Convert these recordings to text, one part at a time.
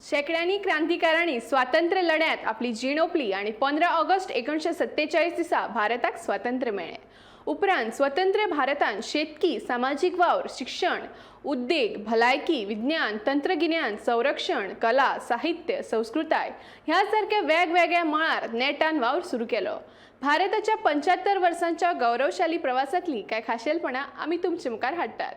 शेंकड्यांनी क्रांतिकारांनी स्वातंत्र्य लढ्यांत आपली जीण ओंपली आनी 15 ऑगस्ट 1947 दिसा भारताक स्वातंत्र्य मेळ्ळें. उपरांत स्वतंत्र भारतान शेतकी, सामाजीक वावर, शिक्षण, उद्देग, भलायकी, विज्ञान, तंत्रगिन्यान, संरक्षण, कला, साहित्य, संस्कृताय ह्या सारक्या वेगवेगळ्या मळार नेटान वावर सुरू केलो. भारताच्या 75 वर्सांच्या गौरवशाली प्रवासांतली कांय खाशेलपणां आमी तुमचे मुखार हाडटात.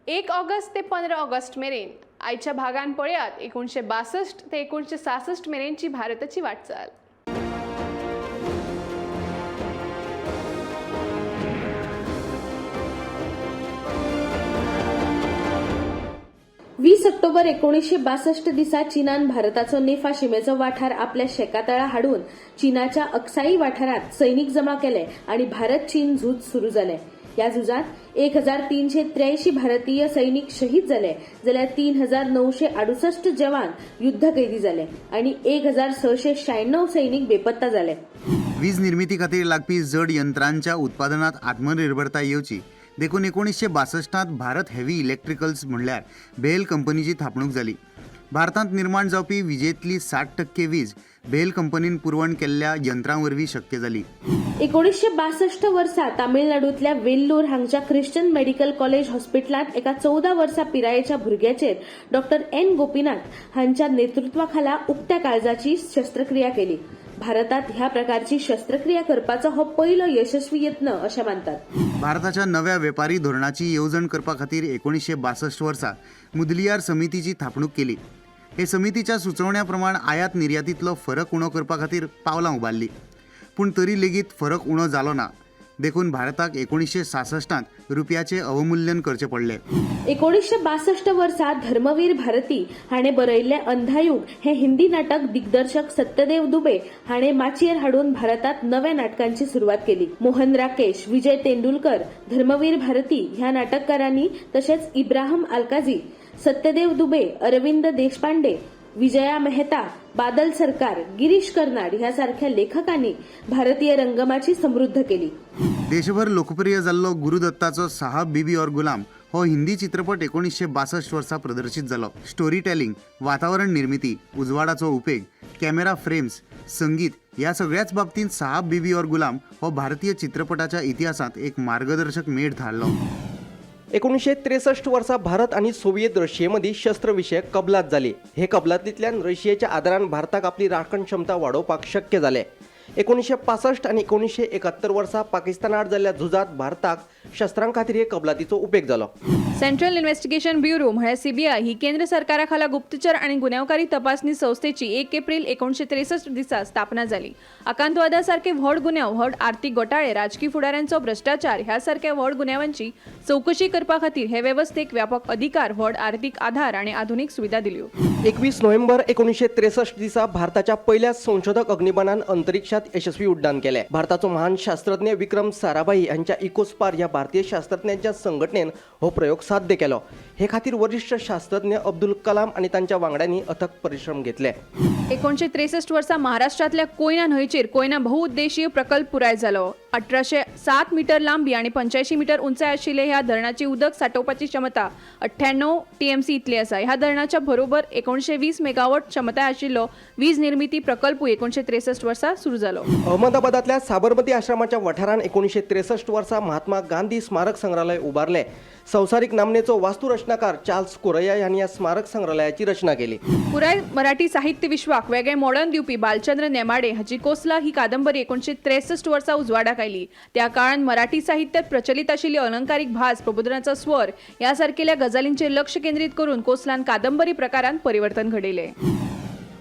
1 ऑगस्ट ते 15 ऑगस्ट मेरेन आयच्या भागान पळयात 1962 ते 1966 मेरेनची भारताची वाटचाल. 20 ऑक्टोबर 1962 दिसा चीनान भारताचो नेफा शिमेचो वाठार आपल्या शेकातळा हाडून चीनाच्या अक्साई वाठारांत सैनिक जमा केले आनी भारत चीन झूज सुरू जालें. ह्या झुजांत 1383 भारतीय सैनिक शहीद जाले, जाल्यार 3968 जवान युद्धकैदी जाले आनी 1696 सैनिक बेपत्ता जाले. वीज निर्मिती खातीर लागपी जड यंत्रांच्या उत्पादनात आत्मनिर्भरता येवची देखून 1962 भारत हेवी इलेक्ट्रिकल्स म्हणल्यार भेल कंपनीची थापणूक जाली. भारतांत निर्माण जावपी विजेंतली 60% वीज भेल कंपनीन पुरवण केल्ल्या यंत्रां वरवीं शक्य जाली. 1962 वर्सा तामिळनाडूंतल्या वेल्लूर हांगच्या ख्रिश्चन मेडिकल कॉलेज हॉस्पिटलांत एका 14 वर्सां पिरायेच्या भुरग्याचेर डॉक्टर एन गोपीनाथ हांच्या नेतृत्वाखाला उक्त्या काळजाची शस्त्रक्रिया केली. भारतात ह्या प्रकारची शस्त्रक्रिया करपाचो हो पयलो यशस्वी यत्न अशें मानतात. भारताच्या नव्या वेपारी धोरणाची येवजण करपा खातीर 1962 वर्सा मुदलियार समितीची थापणूक केली. हे समितीच्या सुचोवण्या प्रमाण आयात निर्यातींतलो फरक उणो करपा खातीर पावलां उबारलीं, पूण तरी लेगीत फरक उणो जालो ना. देखून भारताक 1966 रुपयाचें अवमूल्यन करचें पडलें. 1962 वर्सा धर्मवीर भारती हाणें बरयल्लें अंधायुग हें हिंदी नाटक दिग्दर्शक सत्यदेव दुबे हाणें माचयेर हाडून भारतांत नव्या नाटकांची सुरवात केली. मोहन राकेश, विजय तेंडुलकर, धर्मवीर भारती ह्या नाटककारांनी तशेंच इब्राहिम आल्काझी, सत्यदेव दुबे, अरविंद देशपांडे, विजया मेहता, बादल सरकार, गिरीश कर्नाड ह्या सारख्या लेखकांनी भारतीय रंगमाची समृद्ध केली. देशभर लोकप्रिय जाल्लो गुरुदत्ताचो साहब बीबी और गुलाम हो हिंदी चित्रपट 1962 वर्सा प्रदर्शीत जालो. स्टोरी टेलिंग, वातावरण निर्मिती, उजवाडाचो उपेग, कॅमेरा फ्रेम्स, संगीत ह्या सगळ्याच बाबतींत साहब बीबी और गुलाम हो भारतीय चित्रपटाच्या इतिहासांत एक मार्गदर्शक मेळ थारलो. 1963 वर्सा भारत आनी सोव्हिएत रशिये मदीं शस्त्रविशयक कबलात जाली. हे कबलातींतल्यान रशियेच्या आदारान भारताक आपली राखण क्षमता वाडोवपाक शक्य जालें. 1965 आनी 1971 वर्सा पाकिस्ताना आड जाल्ल्या झुजांत भारताक शस्त्रां खातीर हे कबलातीचो उपेग जालो. सेंट्रल इन्व्हेस्टिगेशन ब्युरो म्हळ्यार सीबीआय ही केंद्र सरकारा खाला गुप्तचर आनी गुन्यांवकारी तपासणी संस्थेची 1 एप्रिल 1963 दिसा स्थापना जाली. आकांतवादा सारखे व्हड गुन्यांव, व्हड आर्थीक घोटाळे, राजकी फुडाऱ्यांचो भ्रश्टाचार ह्या सारख्या व्हड गुन्यांवांची चवकशी करपा खातीर हे वेवस्थेक व्यापक अधिकार, व्हड आर्थीक आधार आनी आधुनीक सुविधा दिल्यो. 21 नोव्हेंबर 1963 दिसा भारताच्या पहिल्या संशोधक अग्निबाणान अंतरिक्षात यशस्वी उड्डाण केलें. भारताचो महान शास्त्रज्ञ विक्रम साराभाई हांच्या इकोस्पार ह्या भारतीय शास्त्रज्ञांच्या संघटनेन हो प्रयोग साध्य केलो. हे खातीर वरिश्ठ शास्त्रज्ञ अब्दुल कलाम आनी तांच्या वांगड्यांनी अथक परिश्रम घेतले. 1963 वर्सा महाराष्ट्रांतल्या कोयना न्हंयचेर कोयना बहुउद्देशीय प्रकल्प पुराय जालो. 1807 मीटर लांबी आनी 85 मीटर उंचाय आशिल्ले ह्या धरणाची उदक सांठोवपाची क्षमता 98 टीएमसी इतली आसा. ह्या धरणाच्या बरोबर 1920 मेगावॉट क्षमताय आशिल्लो वीज निर्मिती प्रकल्पूय 1963 वर्सा सुरू जालो. अहमदाबादातल्या साबरमती आश्रमाच्या वाठारान 1963 वर्सा महात्मा गांधी स्मारक संग्रहालय उबारलें. संवसारीक नामनेचो वास्तुरचनाकार चार्ल्स कोरया हांणी ह्या स्मारक संग्रहालयाची रचना केली. पुराय मराठी साहित्य विश्वाक वेगळें मोडण दिवपी बालचंद्र नेमाडे हाची कोसला ही कादंबरी 1963 वर्सा उजवाडाक आयली. त्या काळांत मराठी साहित्यात प्रचलित आशिल्ली अलंकारीक भास, प्रबोधनाचो स्वर ह्या सारकेल्या गजालींचेर लक्ष केंद्रीत करून कोसलान कादंबरी प्रकारांत परिवर्तन घडयलें.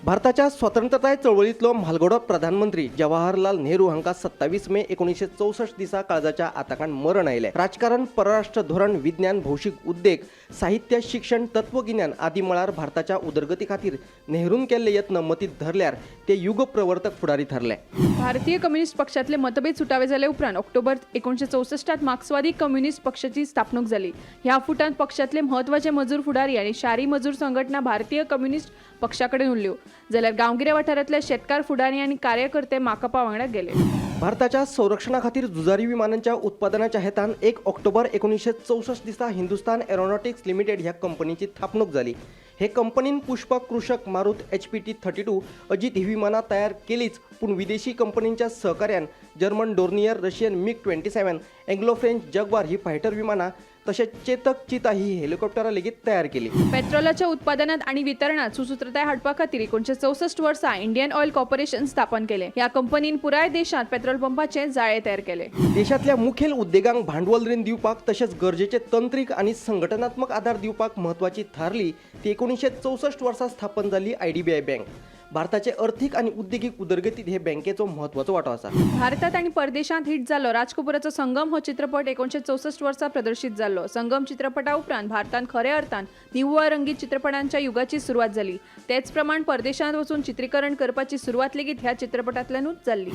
भारताच्या स्वतंत्रताय चळवळींतलो म्हालगडो प्रधानमंत्री जवाहरलाल नेहरू हांकां 27 मे 1964 दिसा काळजाच्या आताकान मरण आयलें. राजकारण, परराष्ट्र धोरण, विज्ञान, भौशीक उद्देग, साहित्य, शिक्षण, तत्वगिन्यान आदी मळार भारताच्या उदरगती खातीर नेहरून केल्ले यत्न मतींत धरल्यार ते युगप्रवर्तक फुडारी थारले. भारतीय कम्युनिस्ट पक्षातले मतभेद सुटावे जाले उपरांत ऑक्टोबर 1964 मार्क्सवादी कम्युनिस्ट पक्षाची स्थापणूक जाली. ह्या फुटांत पक्षातले म्हत्वाचे मजूर फुडारी आनी शारी मजूर संघटना भारतीय कम्युनिस्ट पक्षा कडेन उरल्यो, जाल्यार गांवगिऱ्या वाठारांतले शेतकार फुडारी आनी कार्यकर्ते माकपा वांगडा गेले. भारताच्या संरक्षणा खातीर झुजारी विमानांच्या उत्पादनाच्या हेतान 1 ऑक्टोबर 1964 दिसा हिंदुस्तान एरोनॉटिक्स लिमिटेड ह्या कंपनीची थापणूक जाली. हे कंपनीन Pushpak, Krishak, Marut, HPT 32, Ajit ही विमानां तयार केलीच, पूण विदेशी कंपनींच्या सहकार्यान German Dornier, Russian MiG 27, Anglo French Jaguar ही फायटर विमानां तशेंच चेतक, चिता ही हेलिकॉप्टरां लेगीत तयार केली. पेट्रोलाच्या उत्पादनात आणि वितरणात सुसूत्रताय हाडपा खातीर 1964 वर्सा इंडियन ऑयल कॉर्पोरेशन स्थापन केले. ह्या कंपनीन पुराय देशांत पेट्रोल पंपाचे जाळे तयार केले. देशांतल्या मुखेल उद्देगांक भांडवल रीण दिवपाक तशेंच गरजेचे तंत्रीक आनी संघटनात्मक आदार दिवपाक म्हत्वाची थारली ती 1964 वर्सा स्थापन जाल्ली आयडीबीआय बँक. भारताचे अर्थीक आनी उद्देगीक उदरगतीत हे बँकेचो म्हत्वाचो वांटो आसा. भारतात आणि परदेशांत हिट जालो राज कपूराचो संगम हो चित्रपट 1964 वर्सा प्रदर्शीत जाल्लो. संगम चित्रपटा उपरांत भारतांत खऱ्या अर्थान निव्वळ रंगीत चित्रपटांच्या युगाची सुरवात जाली. तेच प्रमाण परदेशांत वचून चित्रीकरण करपाची सुरवात लेगीत ह्या चित्रपटांतल्यानूच जाल्ली.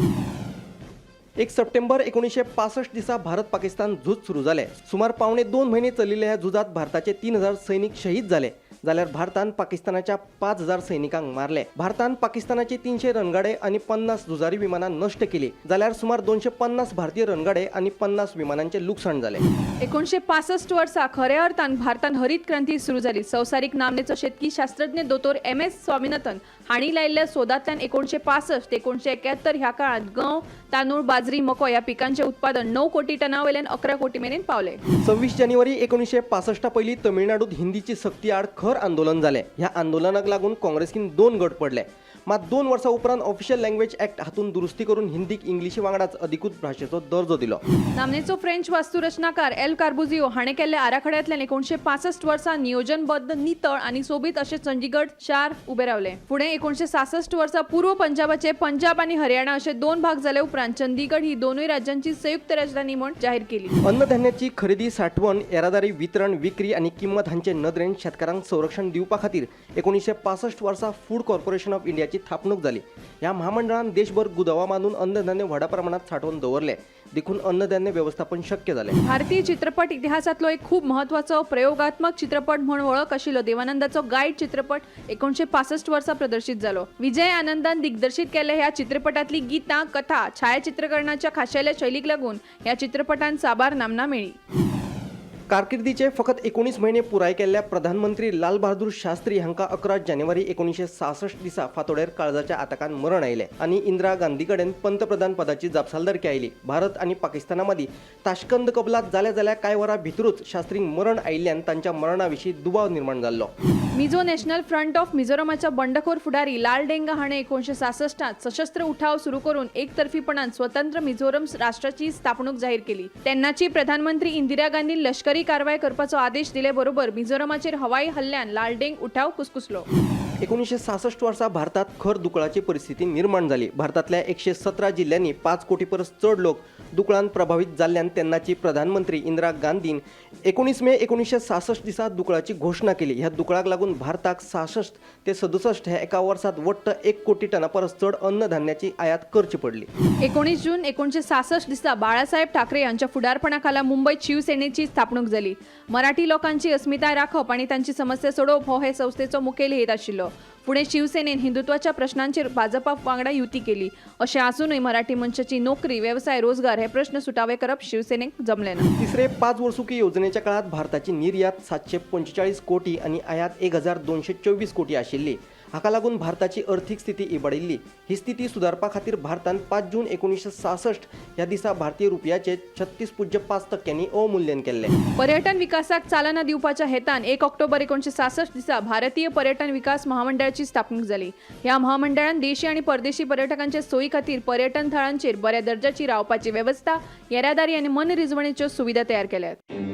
1 सप्टेंबर 1965 दिसा भारत पाकिस्तान झूज सुरू जालें. सुमार 1.75 म्हयने चलिल्ल्या ह्या झुजांत भारताचे 3000 सैनीक शहीद जाले, जाल्यार भारतान पाकिस्तानाच्या 5000 सैनिकांक मारले. भारतान पाकिस्तानाचे 300 रणगाडे आनी 50 झुजारी विमानां नश्ट केली, जाल्यार सुमार 250 भारतीय रणगाडे आनी 50 विमानांचें लुकसाण जालें. 1965 वर्सा खऱ्या अर्थान भारतान हरीत क्रांती सुरू जाली. संवसारीक नामनेचो शेतकी शास्त्रज्ञ दोतोर MS Swaminathan हांणी लायिल्ल्या सोदांतल्यान 1965 ते 1971 ह्या काळांत गंव, तांदूळ, बाजरी, मको ह्या पिकांचें उत्पादन 9 कोटी टना वयल्यान 11 कोटी मेरेन पावलें. 26 जानेवारी 1965 पयलीं तमिळनाडूत हिंदीची सक्ती आड खर आंदोलन जालें. ह्या आंदोलनाक लागून काँग्रेसीन 2 गट पडले. मात 2 वर्सां उपरांत ऑफिशियल लँग्वेज ॲक्ट हातूंत दुरुस्ती करून हिंदीक इंग्लिशी वांगडाच अधिकृत भाशेचो दर्जो दिलो. नामनेचो फ्रेंच वास्तुरचनाकार एल कार्बुजियो हाणें केल्ल्या आराखड्यांतल्यान 1965 वर्सा नियोजनबद्ध, नितळ आनी सोबीत अशें चंडीगढ शार उबें रावलें. फुडें 1966 वर्सा पूर्व पंजाबाचे पंजाब आनी हरियाणा अशे 2 भाग जाले उपरांत चंडीगढ ही दोनूय राज्यांची संयुक्त राजधानी म्हूण जाहीर केली. अन्नधान्याची खरेदी, साठवण, येरादारी, वितरण, विक्री आनी किंमत हांचे नदरेन शेतकारांक संरक्षण दिवपा खातीर 1965 वर्सा फूड कॉर्पोरेशन ऑफ इंडियाची थापणूक जाली. ह्या महामंडळान देशभर गुदावां बांदून अन्नधान्य व्हडा प्रमाणात सांठोवन दवरले, देखून अन्नधान्य व्यवस्थापन शक्य जालें. भारतीय चित्रपट इतिहासातलो एक खूब महत्वाचो प्रयोगात्मक चित्रपट म्हूण वळख आशिल्लो देवानंदाचो गायड चित्रपट 1965 वर्सा प्रदर्शीत जालो. विजय आनंदान दिग्दर्शीत केल्ल्या ह्या चित्रपटांतली गीतां, कथा, छायाचित्रकरणाच्या खाशेल्या शैलीक लागून ह्या चित्रपटान साबार नामना मेळ्ळी. कारकिर्दीचे फकत 19 म्हयने पुराय केल्ल्या प्रधानमंत्री लाल बहादूर शास्त्री हांकां 11 जानेवारी 1966 दिसा फांतोडेर काळजाच्या आताकान मरण आयलें आनी इंदिरा गांधी कडेन पंतप्रधान पदाची जापसालदारकी आयली. भारत आनी पाकिस्ताना मदीं ताशकंद कबलात जाल्या जाल्यार कांय वरां भितरूच शास्त्रींक मरण आयिल्ल्यान तांच्या मरणा विशीं दुबाव निर्माण जाल्लो. मिझो नॅशनल फ्रंट ऑफ मिझोरमाच्या बंडखोर फुडारी लाल डेंगा हाणें 1966 सशस्त्र उठाव सुरू करून एकतर्फीपणान स्वतंत्र मिझोरम राष्ट्राची स्थापणूक जाहीर केली. तेन्नाची प्रधानमंत्री इंदिरा गांधीन लष्करी कारवाय करपाचो आदेश दिले बरोबर मिझोरमाचेर हवाई हल्ल्यान लालडेंग उठाव कुसकुसलो. 1966 वर्सा भारतात खर दुकळाची परिस्थिती निर्माण जाली. भारतांतल्या 117 जिल्ल्यांनी 5 कोटी परस चड लोक दुकळान प्रभावीत जाल्ल्यान तेन्नाची प्रधानमंत्री इंदिरा गांधीन 19 मे 1966 दिसा दुकळाची घोशणा केली. ह्या दुकळाक लागून भारताक 66 ते 67 ह्या एका वर्सात वट्ट 1 कोटी टना परस चड अन्नधान्याची आयात करची पडली. 19 जून 1966 दिसा बाळासाहेब ठाकरे यांच्या फुडारपणाखाला मुंबईत शिवसेनेची स्थापणूक जाली. मराठी लोकांची अस्मिताय राखप आणि तांची समस्या सोडोवप हो हे संस्थेचो मुखेल हेत आशिल्लो. फुडें शिवसेनेन हिंदुत्वाच्या प्रश्नांचेर भाजपा वांगडा युती केली. अशें आसूनय मराठी मनशाची नोकरी, वेवसाय, रोजगार हे प्रश्न सुटावे करप शिवसेनेक जमले ना. तिसरे 5 वर्सुकी योजनेच्या काळात भारताची निर्यात 745 कोटी आनी आयात 1224 कोटी आशिल्ली. हाका लागून भारताची अर्थीक स्थिती इबाडिल्ली. ही स्थिती सुदारपा खातीर भारतान 5 जून 1966 ह्या दिसा भारतीय रुपयाचे 36.5% अवमूल्यन केल्लें. पर्यटन विकासाक चालना दिवपाच्या हेतान 1 ऑक्टोबर 1966 दिसा भारतीय पर्यटन विकास महामंडळाची स्थापणूक जाली. ह्या महामंडळान देशी आनी परदेशी पर्यटकांच्या सोयी खातीर पर्यटन थळांचेर बऱ्या दर्जाची रावपाची वेवस्था, येरादारी आनी मनरिजवणेच्यो सुविधा तयार केल्यात.